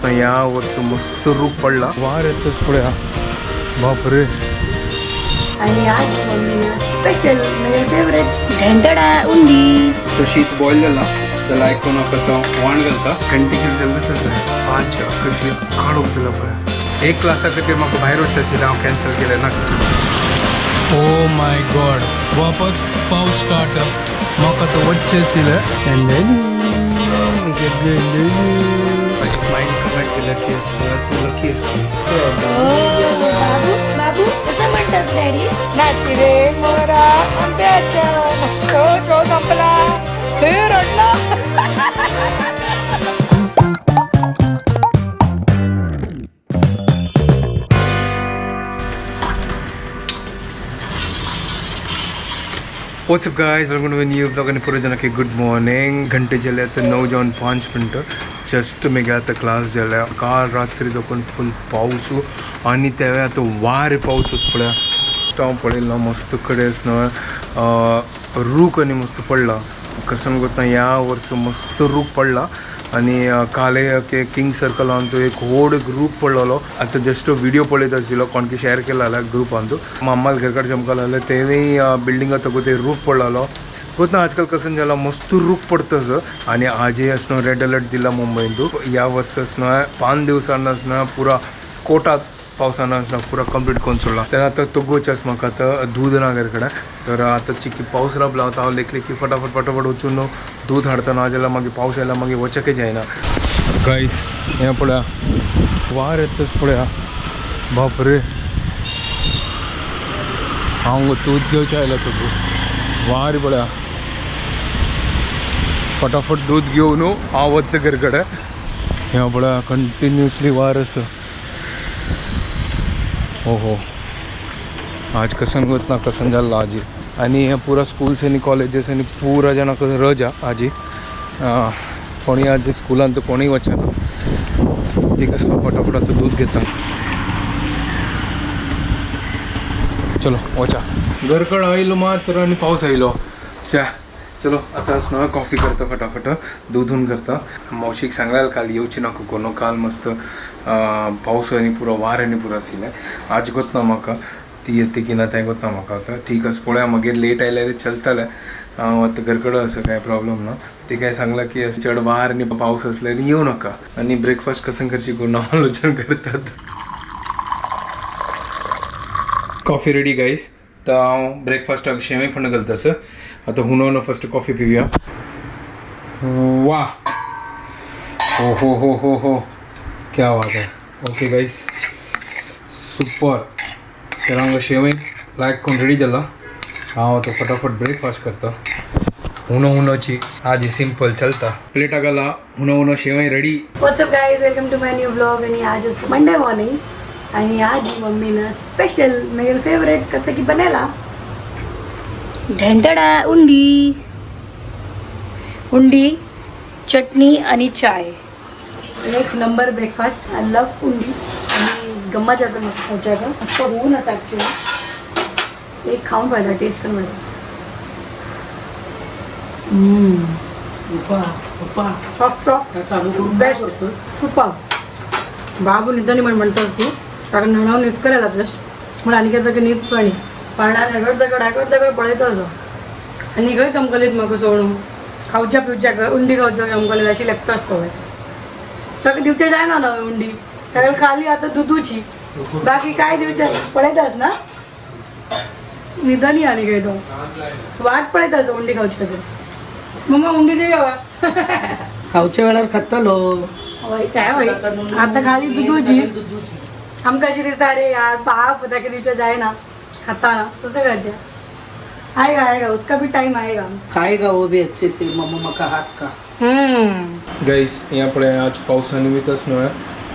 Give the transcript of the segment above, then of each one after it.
या वर्ष मस्त रूप पडला वार येतच पळया बापरे. आणि आज मम्मीनं स्पेशल म्हणजे फेवरेट ढेंटडा उंडी. तो शीत बॉईल झाला त्याला ऐकून करता वाण घालता घंटे किती जालें 5 कशी काडूक जालो पळय. एक क्लासा खातीर म्हाका भायर वचचें आशिल्लें, हांव कॅन्सल केलें ना. ओ my God, वापस पावस स्टार्ट. म्हाका तो वचचें आशिल्लें. मायंड कमेंट केलं की तू लकी आसा. बाबू बाबू कसं म्हणतास डॅडी? नाची रे मोरा आंब्याच्या तो तो संपला हे रडला. What's up guys, welcome to new vlog. आणि पुरे जणांकी गुड मॉर्निंग. घंटे जाले आता 9:05. जस्ट मेगे आता क्लास जाल्या. काल रात्री दोकून फुल पाऊस आणि त्यावेळी आता वारे पाऊसच पळया. हांव पळयलो मस्त कडेन न्हय रूख आनी मस्त पडला. कसम गोतना ह्या वर्स मस्त रूख पडला. आणि काले किंग सर्कलान तो एक व्हड एक रूख पडलेलो. आतां जस्ट व्हिडिओ पळयत आशिल्लो, कोणकी शेअर केला जाल्यार ग्रुपान तो मामाल घरकाड चमकाल जाल्यार तेवूय बिल्डिंगा तो ते रूख पडलेलो. गोतना आजकाल कसं जाला मस्त रूख पडतस. आणि आजही असणं रेड अलर्ट दिला मुंबईन तू. या वर्स न्हय 5 दिवसांना न्हय पुरा कोटात पावसानं असणं पुरा कंप्लीट करून सोडला. तर आता तो गोचस म्हाका आतां दूद ना घर कडेन. तर आतां चिकी पावस रावला आतां हांव लेखले की फटाफट फटाफट वचून दूध हाडता ना जाल्यार मागीर पावस आयला मागीर वचकय जायना. गायस हें पळया वार येतच पळया बापरे. हांव दूध घेवचें आयला तुका वार पळया. फटाफट दूध घेवन हांव वता घर कडेन. हें पळया कंटिन्युअसली वार आसा. ओहो आज कसन गोत ना कसन जाला आजी. आणि हे पुरा स्कूल्स आणि कॉलेजेस आणि पुरा जाणांक रजा आजी. कोणी आज स्कुलान तर कोणीय वचना. ठीक आसा, फटाफट आतां दूध घेता. चलो वचा. घरकड आयलो मात्र आनी पावस आयलो. च्या चलो आतां न्हय कॉफी करता फटाफट, दूधून करता. मावशीक सांगल्यार काल येवची नाका कोण. काल मस्त पावस आनी पुरो वार आनी पुरो आशिल्लें. आज गोत ना म्हाका ती येता की ना तें गोत ना म्हाका. आतां ठीक आसा पळोवया. मागीर लेट आयल्यार चलतलें. हांव आतां घरकडेन आसा, कांय प्रॉब्लम ना. ती काय सांगलां की चड वार आनी पावस आसल्यार येवं नाका. आनी ब्रेकफास्ट कसं करची कोण आलोचन करतात. Coffee ready guys. तर हांव ब्रेकफास्टाक शेवय फोंड घालता सर. आतां हुनो फर्स्ट कॉफी पिवया. वा हो हो हो हो हो क्या बात है. Okay guys super. तर हांगा शेवय लायक करून रेडी जाला. हांव आतां फटाफट ब्रेकफास्ट करता. हुनो हुनोची आज सिंपल चलता. प्लेटा घाला हुनो हुनो शेवय ready. What's up guys, welcome to my new vlog. आणि आज मंडे मॉर्निंग आणि आज मम्मीनं स्पेशल म्हणजे फेवरेट कसं की बनायला ढेंटडा उंडी. उंडी चटणी आणि चाय. एक नंबर ब्रेकफास्ट. I love उंडी आणि गम्मा जाता म्हाका खावच्याक. मस्त होऊन आसा ॲक्च्युली. एक खाऊन पळयता, टेस्ट करून पळयता. Soft soft best super. बाबू निदानी म्हण म्हणतात तू कारण न्हाणून इतकं राहिला जस्ट म्हणून आनी कितें न्हीद पाणी पाळणार दगड दगड आगड दगड पळयता असो. आनी खंय चमकलीत म्हाका सोडून खावच्या पिवच्या उंडी खावच्या चमकलीत अशी लेखता आसतो ताका दिवचे जायना ना उंडी. ताका खाली आतां दुदूची बाकी काय दिवचे पळयतास ना निदानी. आनी खंय तो वाट पळयता असो उंडी खावची खातीर. मम्मा उंडी दी गावा. खावच्या वेळार खातलो. हय काय होय आता खाली दुदूची आमकां अशी दिसता अरे यार पाप ताका दिवचे जायना खाता ना तसं करचें. आएगा आएगा उसका भी टाइम आएगा. खाएगा वो भी अच्छे से मम्मा का हाथ का. गाईस यहाँ पळय आज पावसा निमित्तच न्हय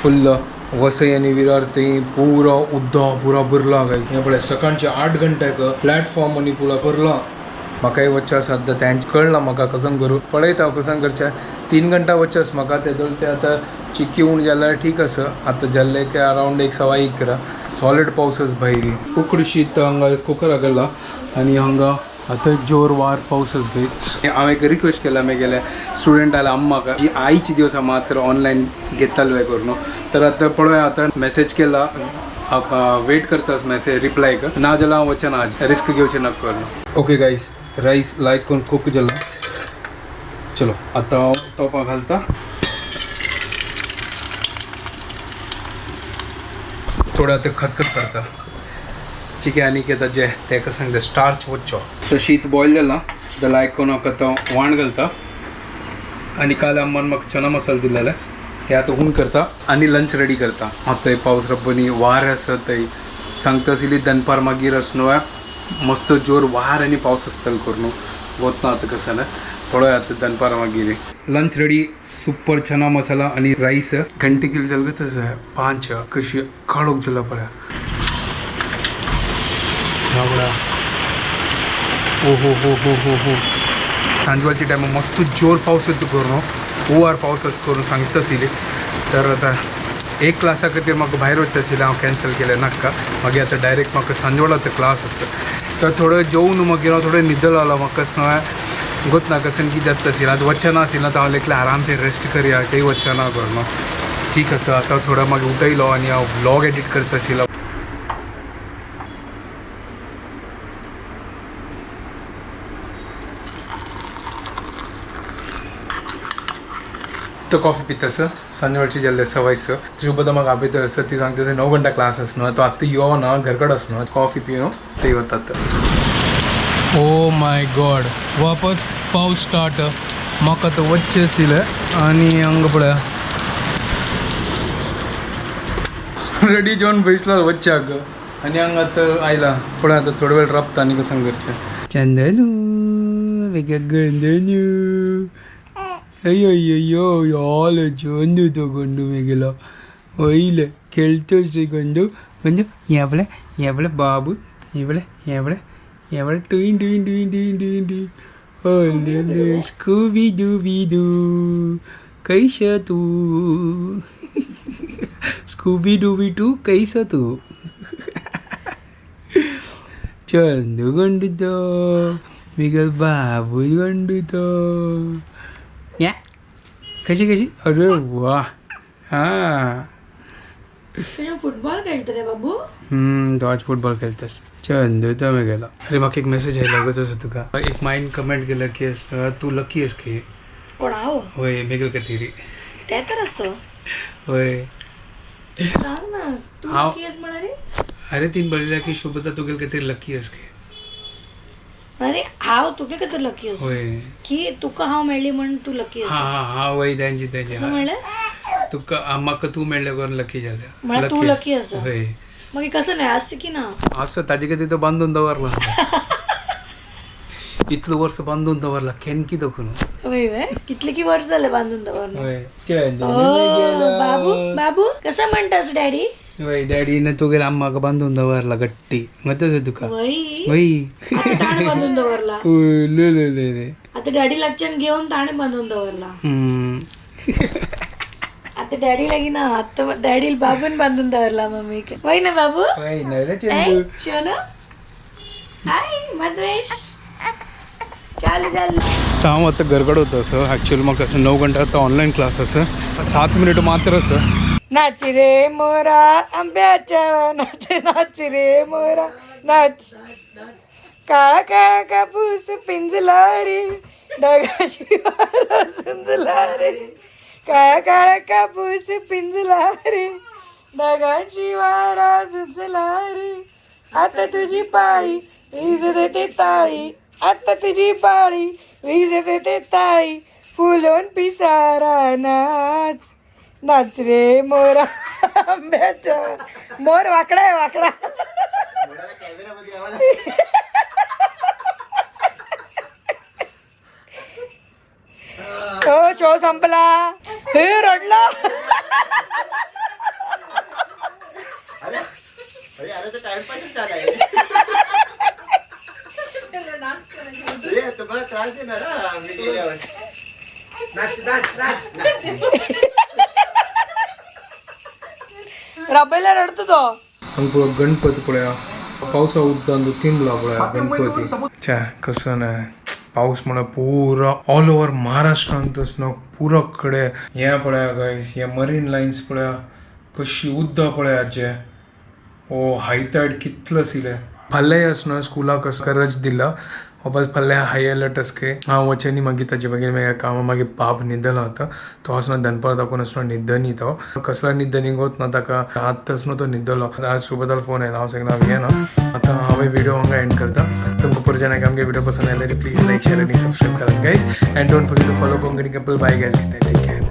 फुल्ल वसई आनी विरार थंय पुरो उदक पुरो भरला. गाईस हें पळय सकाळचे 8 घंट्याक प्लॅटफॉर्म आनी पुरो भरला. म्हाकाय वचचें आसा आतां तेंच कळना म्हाका कसं करूं. पळयता हांव कसं करचें. 3 घंटा वचचें आसा म्हाका. तेदोळ ते आतां चिकी उण जाल्यार ठीक आसा. आतां जाल्ले की अरावंड 1:15 करा. सॉलिड पावस आसा भायर. कुकड शीत हांगा कुकराक घाला आनी हांगा आता जोर वार पाऊसच गाईस. हांव एक रिक्वेस्ट केला मेगेल्या स्टुडंटाला अम्माक जी आईची दिवस मात्र ऑनलायन घेतालो करून. तर आता पळोवया, आतां मेसेज केला, वेट करतास मेसेज रिप्लाय ना जाल्यार हांव वचना, आज रिस्क घेवचें नाका करून. ओके गाईस, राईस लायक करून कुक जाला. चलो आता हांव टोपां घालता. थोडं आता खतखत करता चिके आनी कितें जे तेका सांगता स्टार्च वच्चो. तर शीत बॉयल जाला, तर लायक करून हांव आतां वाण घालता. आनी काल अम्मान म्हाका चना मसाला दिलेले ते आतां हून करता आनी लंच रेडी करता. आतां पावस रब्बनी वार आसा, थंय सांगता आशिल्ली दनपार मागीर आसनो मस्त जोर वार आनी पावस आसतलो करून. वतना आतां कसं ना पळोवया आतां दनपार मागीर. लंच रेडी, सुपर चना मसाला आणि राईस. घंटे किती जाले तसं 5 कशी काळोख जाला पळया. बाबडा ओ हो हो हो हो हो. सांजवाच्या टायमा मस्त जोर पावस येतो करून, हुंवार पावस अशें करून सांगता आशिल्ली. तर आतां एक क्लासा खातीर म्हाका भायर वचचें आशिल्लें, हांव कॅन्सल केलें नाका. मागीर आतां डायरेक्ट म्हाका सांजवेळा आतां क्लास आसा. तर थोडो जेवन मागीर हांव थोडें न्हिदलो आलो. म्हाका अशें गोत ना कशें कितें जाता आशिल्लें. आतां वचना आशिल्लें तर हांव लेखलें आरामशीर रेस्ट करया, तेय वचना करून. ठीक आसा. आतां थोडो मागीर उठयलो आनी हांव व्लॉग एडिट करता आशिल्लो. तो कॉफी पिता सर सांजवेळची जाल्ले 6:15. शुभदा म्हाका आपयता आसता, ती सांगता 9 घंटा क्लास आसना, तो आत्तां यो ना घरकड आसना, कॉफी पिवन ते वतात. ओ my God, वापस पावस स्टार्ट. म्हाका आतां वचचें आशिल्लें आनी हांगा पळया रेडी जावन बसला वच्च्याक आनी हांगा आतां आयला. पळय आतां थोडो वेळ राबता आनी कसं करचें. चंदनू वेगळे गंदनू ಅಯ್ಯೋ ಅಯ್ಯೋ, ಯಾಲ ಚಂದು ತಗೊಂಡು ಮೇಗಿಲ್ಲ ಒಯ್ಲೆ ಕೆಳ್ತು ಶ್ರೀಗೊಂಡು ಒಂದು ಎವಳೆ ಎವಳೆ ಬಾಬು ಇವಳೆ ಎವಳೆ ಎವಳೆ ಟುಯಿನ್ ಟುಯಿನ್ ಟುಯಿನ್ ಟುಯಿನ್ ಟುಯಿನ್ ಟುಯಿನ್ ಓ ಸ್ಕೂಬಿ ಡೂಬಿ do ಕೈಶ ತೂ ಸ್ಕೂಬಿ ಡೂಬಿ ಟು ಕೈಸ ತೂ ಚಂದು ಗಂಡುದೋ ಮಿಗಲ್ ಬಾಬು ಗಂಡುದೋ. या कशी कशी, अरे वा. हा. फुटबॉल खेळतो रे बाबू. तो आज फुटबॉल खेळतस चंदू तो मी गेला. अरे म्हाका एक मेसेज आयला गो तसो तुका. एक मायन कमेंट केलं की असं तू लकी आहेस की. कोण हांव? होय, मेगल कतिरी. ते तर असतो. होय. सांग ना तू. हांव- लकी आहेस म्हणाले. अरे तीन बळीला की शुभदा तुगेल काहीतरी लकी आहेस की. अरे हांव तुगे खातीर लकी आसा होय. की तुका हांव मेळ्ळी म्हण तू लकी हा आसा. हा हा, वय त्यांची त्यांची. असं म्हणलें. तुका म्हाका तू मेळ्ळे करून लकी जालें. म्हळ्यार तूं लकी आसा. होय. मागीर कसं नाही आसता की ना. असं ताजे खातीर तो बांदून दवरला, इतलो वर्स बांदून दवरला केन कितें करून. वय वय, कितले की वर्स जाले बांदून दवरला. होय. ओ बाबू बाबू कसं म्हणतास डॅडी? वय, डॅडीने तुगेले अम्माक बांदून दवरला गट्टी मग तुका. वय. वय. आता ताण बांधून दवरला. ओय, ले ले ले ले. आता डॅडी लागच्यान घेऊन ताण बांधून दवरला. आता डॅडी लागी ना, आता डॅडी बाबून बांधून दवरला मम्मीक. वय ना बाबू? वय नाही रे चंदू. शोनू हाय मद्वेश, चालू चालू. तर हांव आतां घरकड वता असं ॲक्च्युअली म्हाका असं 9 घंटा आतां ऑनलायन क्लास आसा, 7 मिनट मात्र आसा. नाच रे मोरा आंब्याच्या वनात, नाच रे मोरा नाच, काळा काळा कापूस पिंजला रे, ढगाची वारा सुंजला रे, काळा काळा कापूस पिंजला रे, ढगाची वारा सुंजला रे, आता तुझी पाळी वीज देते ताळी, आता तुझी पाळी वीज देते ताळी, फुलोन पिसारा नाच, नाच रे मोरा आंब्याच्या. मोर वाकडा आहे वाकडा. हो, शो संपला. हे रडला. तुम्हाला त्रास देणार हा मी गेल्यावर. राबयला रडतो तो. हांगा पळय गणपती पळया पावसा उदकान तिंबला पळय गणपती. छ्या, कसो ना पाऊस म्हणा पुरा ऑल ओव्हर महाराष्ट्रांतच न्हू, पुरो कडे. हें पळया गायस, हे मरीन लायन्स पळया, कशी उदक पळया जे. ओ हाय टायड कितलो आशिल्लें. फाल्यां आसना स्कुलाक रज दिला वापस, फाल्यां हाय अलर्ट आसके. हांव वचनी मागीर ताजे मागीर मागीर काम. मागीर बाब न्हिदला आतां. तो आसना दनपार दाखोवन आसना न्हिदनी. तो कसला न्हिदनी गोत ना ताका. आतांच न्हू तो न्हिदलो. आज सुबताल फोन येयला, हांव सांगला हांव येना आतां. हांवें व्हिडिओ हांगा एंड करता. तुमकां परत आमगे व्हिडिओ पसंद आयल्यार प्लीज लायक, शेअर आनी सबस्क्रायब करात guys, and don't forget to follow Konkani Couple. Bye guys, take care.